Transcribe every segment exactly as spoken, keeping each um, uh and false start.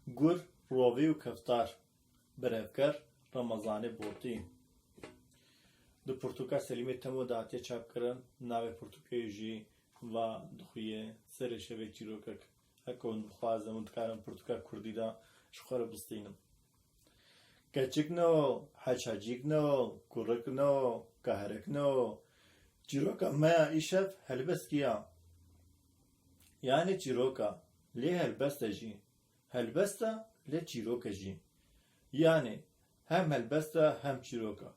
Gur, Rovî û Keftar. Birevker Remezanê Botî. Di pirtûka Selîmê Temo de hatiye çapkirin, navê pirtûkê jî va dixuye Serê Şevê Çîrokek. Heke hûn bixwazin, hûn dikarin pirtûka kurdî de ji xwe re bistînin. Keçikno, heçacîkno, kurikno, kahrikno. Çîroka me ya îşev helbestkiya. Yanî çîroka, lê helbest e jî. Helbest e, lê çîrok e jî. Yanî, hem helbest e, hem çîrok e.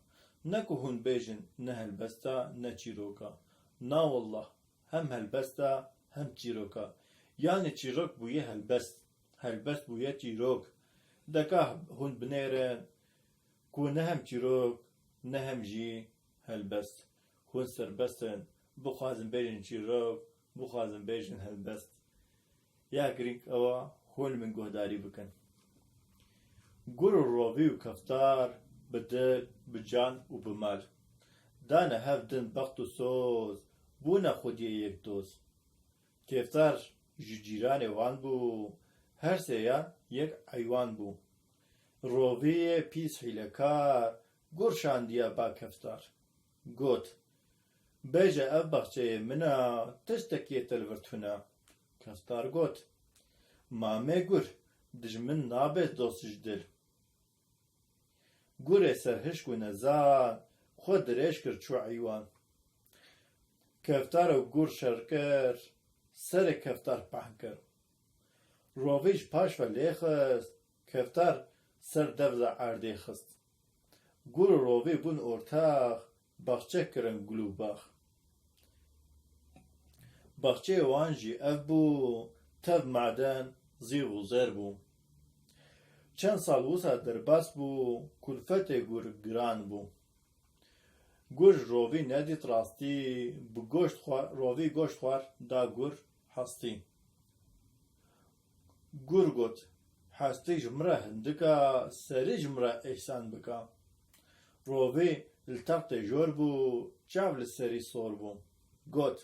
Ne ku hûn bêjin ne helbest e, ne çîrok e. Na wallah, hem helbest e, hem çîrok e. Yanî çîrok bûye helbest. Helbest bûye çîrok. De ka hûn binêrin ku ne hem çîrok, ne hem jî helbest. Hûn serbest in. Bixwazin bêjin çîrok, bixwazin bêjin helbest. Ya girîng ew e, hûn li min guhdarî bikin. Gur û Rovî û Keftar bi dil, bi can û bi mal dane hev din bext û soz, bûne xwediyê yek doz. Keftar ji cîranê wan bû, her sêyan yek heywan bû. Roviyê pîs hîlekar gur şandiya ba Keftar. Got, bêje ev baxçeyê min e, tiştekê te li vir tune. Keftar got, mamê gur, dijmin nabe dost ji dil. Gurê serhişk û nezan xwe dirêj kir çû eywan. Keftar û gur şer kir, serê Keftar pehn kir. Rovî ji paş ve lê xist, Keftar ser dev de erdê xist. Gur û Rovî bûn ortax, baxçe kirin gul û bax. Baxçeyê wan jî ev bû, tev maden, zîv û zer bû. Çend sal wisa derbas bû, kulfetê gur giran bû. Gur ji Rovî nedît rastî, bi goşt xwar, Rovî goşt xwar da gur hestî. Gur got, hestî ji min re hindik e, serî ji min re ehsan bike. Rovî li textê jor bû, çav li serî sor bû. Got,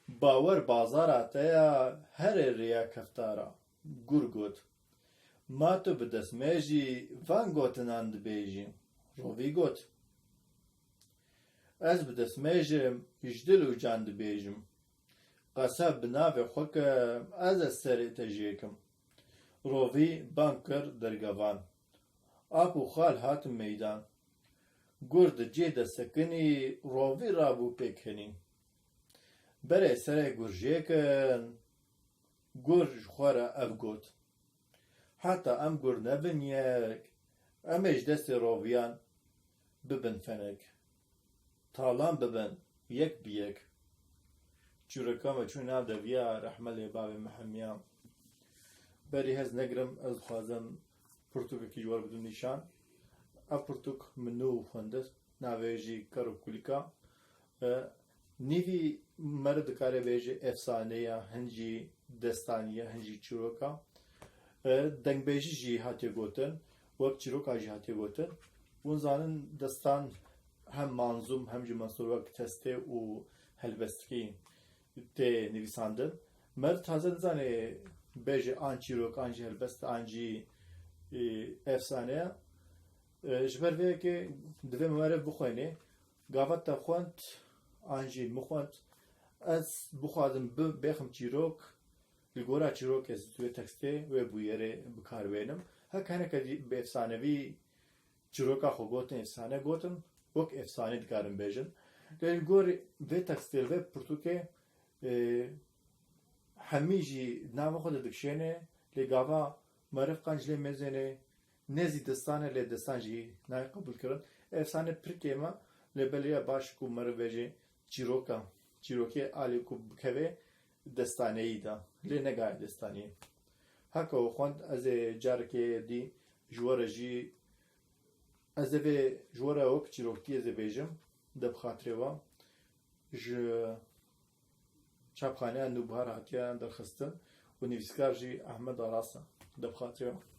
bawer bazara te ye, herê rêya Keftar e. Gur got, ma tu bi destmêjî van gotinan dibêjî. Rovî got, ez bi destmêjim ji dil û can dibêjim. Qeseb bi navê xwe kim, ez ê serê te jêkim. Rovî bang kir dergevan. Ap û xal hatin meydan. Gur di cih de sekinî, Rovî rabû pêk henî. Berê serê gur jêkin, gur ji xwe re ev got, heta em gur nebin yek, em ê ji destê Roviyan bibin fenek. Talan bibin yek bi yek. Çîroka me çû nav deviya rehme lê bavê me hemiya. Berî hez negirim, ez dixwazim pirtûkekî ji we re bidim nîşan. Ev pirtûk min nû xwendin, navê jî Ker û Kulîka. E, nîvî meriv dikare bêje efsane ya, hin jî destanî ya, hin jî çîroka. E, dengbêjî jî hatiye gotin, wek çîroka jî hatiye gotin. Hûn zanin destan hem manzûm hem jî mesûr wek testê û helbestkî tê nivîsandin. Meriv taze nizane bêje an çîrok, an jî helbest, an jî, e, efsane ye. E, ji ber vê yekê divê meriv bixwêne. Gava te xwend, an jî min xwend, ez bixwazim bi-, bêxim çîrok, li gora çîrokê ez wê tekstê, wê bûyerê bi kar bênim. Heke hineke dî bi efsanevî çîroka xwe gotin, efsane gotin, wek efsanê dikarin bêjin. Lê li gor vê tekstê, li vê pirtûkê, e, hemî jî nava xwe de dikişêne, lê gava meriv qenc lê mêzêne, ne zî destan e, lê destan jî nayê qebûl kirin. Efsane pir kêm e, lê belê ya baş ku meriv bêje çîroka, çîrokê alî ku bikeve destaneyî de, lê ne gayê destaniyê. Heke we xwend, ez ê carekê dî ji we re jî, ez ê vê ji we re wek çîroktî ez ê bêjim, de bi xatirê we. Ji çapxaneya Nûbihar hatiye derxistin û nivîskar jî Ehmed Aras e, de bi xatirê we.